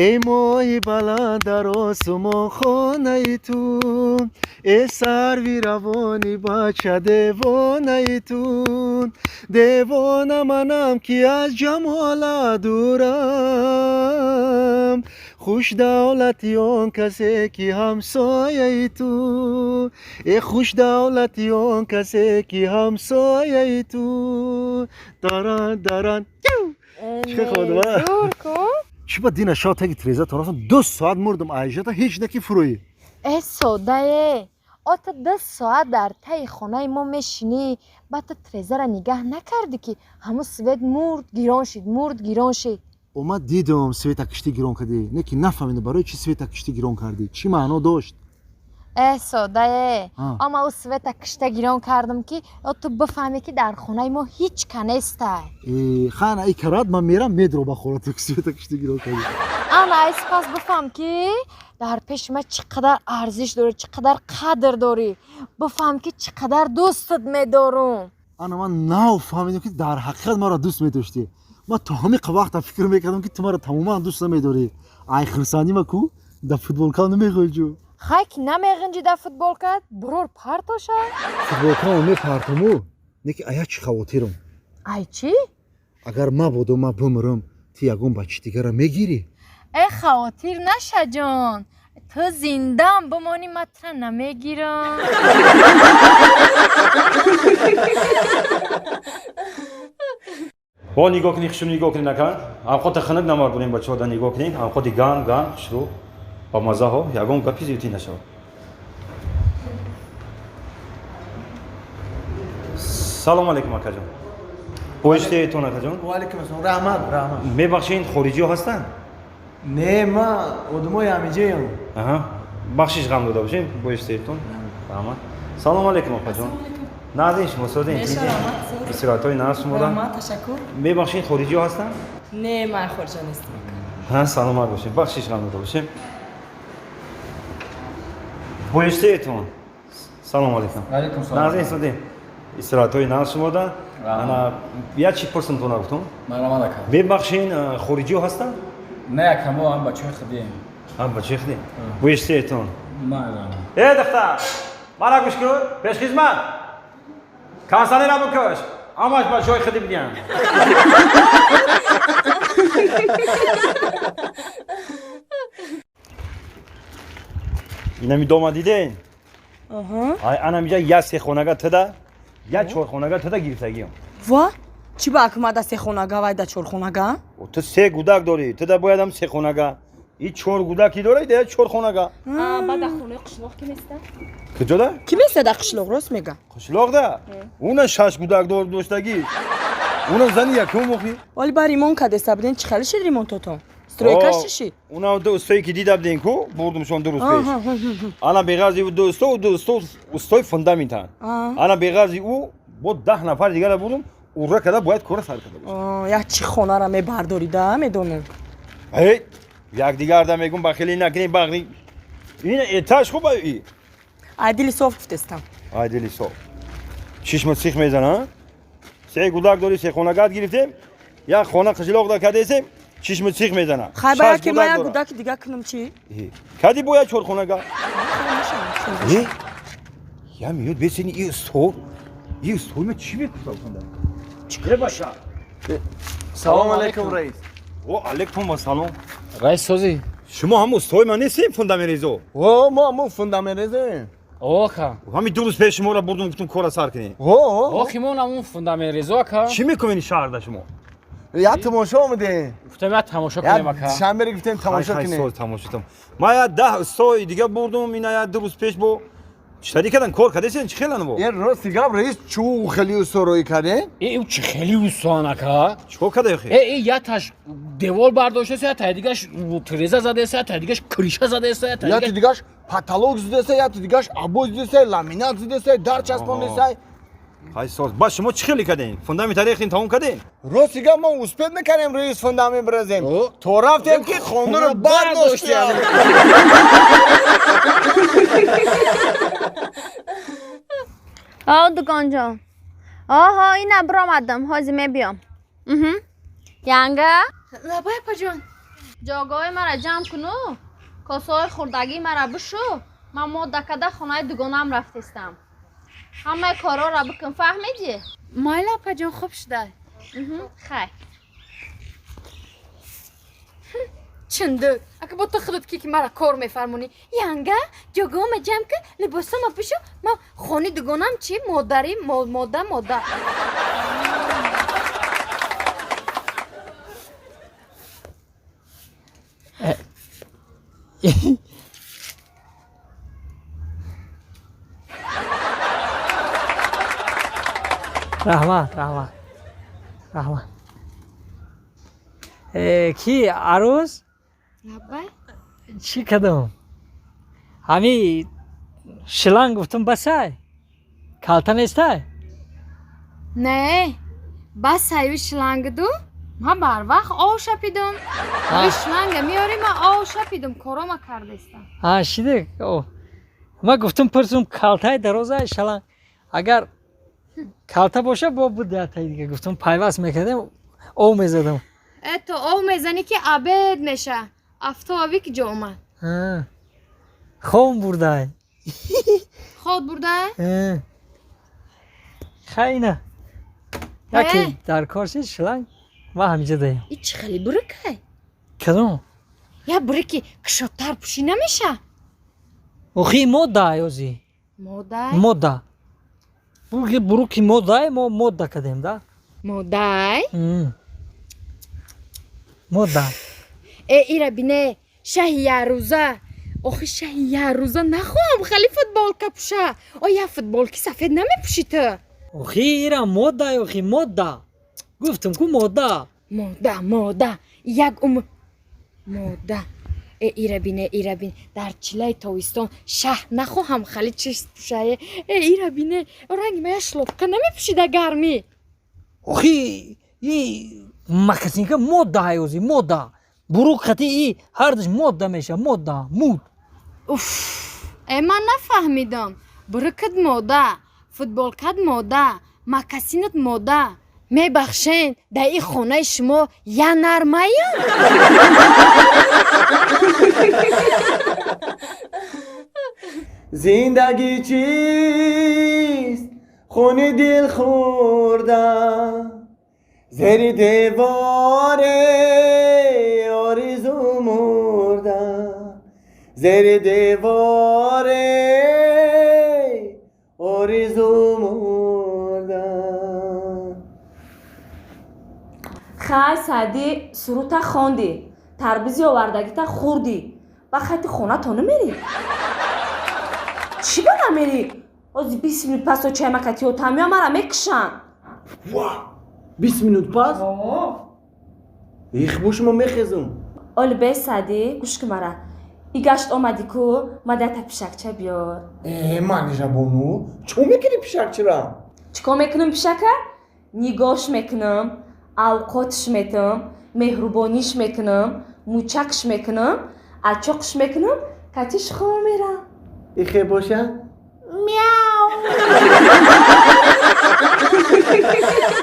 Эй моҳи баланд дар осумон хонаи ту, эй сарви равони бача девонаи ту, девона манам ки аз ҷамола дурам, хушдавлати он касе ки ҳамсояи ту, э хушдавлати он касе ки ҳамсояи ту. Даран даран. Чӣ хондам? Зур ку? Чӣ ба дина шав таги треза торафтам, 2 соат мурдам, айжата ҳеҷ наки фурӯӣ. Э, содае, ота 2 соат дар таи хонаи мо мешинӣ, баъд ту трезара нигаҳ накардӣ, ки ҳамун свет мурд, гирон шид, мурд, гирон шид. Омад, дидам, света кишти гирон кардӣ, не ки нафаҳмидам, барои чӣ света кишти гирон кардӣ, чӣ маъно дошт? Э, содае. А. Ама ӯ света кишта гирон кардам, ки о ту бифаҳмӣ, ки дар хонаи мо ҳеҷ ка нестай. Э, хана и карат, ман мерам медро ба хона, ту света кишти гирон кардӣ. Ана, ай сипас бифаҳм, ки дар пеши ман чӣ қадар арзиш дорӣ, чӣ қадар қадр дорӣ, бифаҳм, ки чӣ қадар дӯстат медорум. Ана, ман нав фаҳмидам, ки дар ҳақиқат маро дӯст медоштӣ. Ман то ҳамин вақта фикр мекардам, ки ту маро тамоман дӯст намедорӣ. Ай хурсандима ку да футболкам намехоҳӣ. Хай, ки намеғинҷи дар футболкат, бурор партоша. Футболкамо мепартаму, не ки ая чӣ хавотирам. Ай чӣ? Агар мабодо ман бимирам, ту ягон бачи дигара мегирӣ? Э, хавотир наша, ҷон, ту зиндаам бимонӣ, ман тура намегирам. Бо нигоҳ кунӣ, хушрӯ нигоҳ кунӣ, нака авқота хунук намар бурем, бачаҳо да нигоҳ кунем, авқоти ган ган, хушрӯ, ба маззаҳо, ягон гапи зиёдтӣ нашавад. Салом алейкум, акаҷон, боиштеетон, акаҷон. Ваалайкум ассалом, раҳмат, раҳмат. Мебахшед, хориҷиҳо ҳастанд? Не, ман одамои ҳамиҷаям. Аҳа, бахшиш, ғам дода бошем, боиштеетон, раҳмат. Салом алейкум, апаҷон, наздин шумо содин, истироҳатҳои наз шумода. Раҳмат, ташаккур. Мебахшед, хориҷиҳо ҳастанд? Не, ман хориҷа нестам. Ҳа, саломат бошем, бахшиш, ғам дода бошем, боиштеетон. Салом алейкум. Алейкум салом. Наздин содин, истироҳатҳои наз шумода. Ана, як чи пурсам, ту нагуфтум. Марҳамат, ака. Мебахшед, хориҷиҳо ҳастанд? Не, ака, мо ҳам бачаҳои худием. Ҳам бачаи худем, боиштеетон. Марҳамат. Э, духтар, мара гӯш кун, пешхизмат кансанера бикаш, ҳамаш бачаҳои худи бидиҳанд. Инами дома диден? Ай, анамиҷа як сехонага туда, як чорхонага туда гирифтагиам. Ва чӣ ба акма да сехонага, вай да чорхонага? Ту се гудак дорӣ, туда бояд ҳам сехонага, и чор гудаки дорӣ, да чорхонага. Баъд дар хонаи қишлоқ ки места? Куҷода? Ки места дар қишлоқ, рост мега. Қишлоқда уна шаш гудак дор доштагӣ, уна зани якум охи. Вале ба ремонт кардеста буден, чӣ хеле шид ремонтотон, стройкаш чӣ шид? Уна ду устое ки дида будем ку, бурдумшон 2 рӯз пеш. Ана, беғарзи ӯ ду усто, ду усто устои фундаментанд. Ана, беғарзи ӯ бо 10 нафар дигара бурдум, урра када бояд кора сар карда бошад. Як чӣ хонара мебардорида, медонам. Эй, якдигарда мегум, бахилӣ накунем, бағри ин этаж хуб и. Ай дили соф гуфтестам. Ай дили соф, чишма сих мезана. Се гудак дорӣ, се хонагат гирифтем, як хона қишлоқда кадесем, чишма сих мезана. Хай, ба Шаш яке ман як дорад. гудаки дига кунам, чӣ? Э, кади бояд чорхонага. Э, я меёд бесени, и устод, и устод ма чӣ мекуфта? Э, баша. Салом алейкум, раис. О, алейкум ассалом. Раис, созӣ? Шумо ҳам устои ман нестем, фундамерезо? О, мо ҳамон фундамерезем. О, ака. Ҳамин 2 рӯз пеш шуморо бурдум, гуфтум кора сар кунем. О. Охи, мо намун фундамерезо, ака. Чӣ мекунед шаҳрда шумо? Як тамошо омадем. Гуфтем, як тамошо кунем, ака. Як шанбе гуфтем, тамошо Хай, хай, кунем. сол тамошотам. Ман як 10 устои дига бурдум, ина як 2 рӯз пеш бо читари кардан, кор кардесен, чӣ хелан бо? Е, рости гап, раис, чӯ хеле устороӣ кардем. Э, ӯ чӣ хеле устоан, ака. Чикор карда охи? Э, э, яташ девол бардоштаст, ятаи дигаш треза задаест, ятаи дигаш криша задаест, ятаи Яти дигаш дигаш потолок зидеса, яти дигаш обой зидеса, ламинат зидеса, дар часпондеса. Хай, соз. Ба шумо чӣ хеле кардем? Фундамент рехтин, тамом кардем? Рости гап, мо успед мекардем, раис, фундамент бирезем. То рафтем, ки хонаро бардоштем. О, дугонҷон, оҳо, ина биромадам, ҳозир мебиём. Уҳу. Янга. Лабай, апаҷон. Ҷойгоҳи мара ҷамъ куну, косаҳои хурдагии мара бишу, ман модда када хонаи дугонаам рафтестам. Ҳамаи корҳоро бикун, фаҳмидӣ? Майли, апаҷон, хуб шуда. Хай. Чиндук, ака бо ту худат ки мара кор мефармонӣ. Янга, ҷойгоҳама ҷамъ кун, либосама бишу, ман хони дугонам чи? Модари, мода, мода. Раҳмат, раҳмат, раҳмат. Ки арӯз? Лаббай. Чӣ кардам? Ҳами шланг гуфтам, басай, калта нестай? Не, басаю шлангду, ман барвақт ов шапидум. Шланга меёри, ман ов шапидум, корома кардестам. А шиде, ман гуфтам пурсум, калтаи дарозай шланг, агар калта боша, бо будатай дига, гуфтам пайваст мекардем, ов мезадам. Э, то ов мезанӣ ки абед меша. Афтоби ки ҷо омад. Хом бурдай. Хоб бурдай? Хайна, яке дар кор шид шланг, ман ҳамиҷа даем. И чӣ хеле бурикай? Кадом? Я бурики кушодтар пӯшӣ намеша? Охи, мода ёзи. Модай? Мода, буруки модай, мо мода кардем да. Модай? Мода. Э, ира бине, шаҳи яррӯза. Охи, шаҳи яррӯза нахоҳам хеле футболка пӯша. О, я футболки сафед намепӯшӣ ту? Охи, ира модай, охи, мода гуфтам ку, мода. Мода, мода, як умр мода. Э, ира бине, ира бин, дар чилаи тобистон шаҳ нахоҳам хеле чиз пӯшае. Э, ира бине, ранги ма я шлопка намепӯшӣ дар гармӣ? Охи, и макасинка мода ёзи, мода, бурук хати и ҳардаш мода меша, мода, муд. Уф, э, ман нафаҳмидам. Бурукат мода, футболкат мода, макасинат мода. Мебахшен, дар ин хонаи шумо я нармаям? Зиндагӣ чист? Хуни дил хӯрдам, зери деворе оризу мурдам, зери деворе оризу мурдам. Хай, Саъдӣ, сурута хондӣ, тарбизи овардагита хӯрдӣ, ба хати хона то намерӣ? Чӣ ба намерӣ? Ози 20 минут пас очаймакатиё тамиё мара мекушанд. Ва, 20 минут пас? Их, бо шумо мехезум. Оли бе, Саъдӣ, гӯш ки мара. И гашт омадӣ ку, ма дата пишакча биёр. Э, Манижабону, чо мекунӣ пишакчира? Чӣ кор мекунам пишака? Нигоҳш мекунам, авқотш метам, меҳрубониш мекунам, мӯчакш мекунам, ачоқш мекунам, катиш хоб мерам. Ихе боша? Мяу.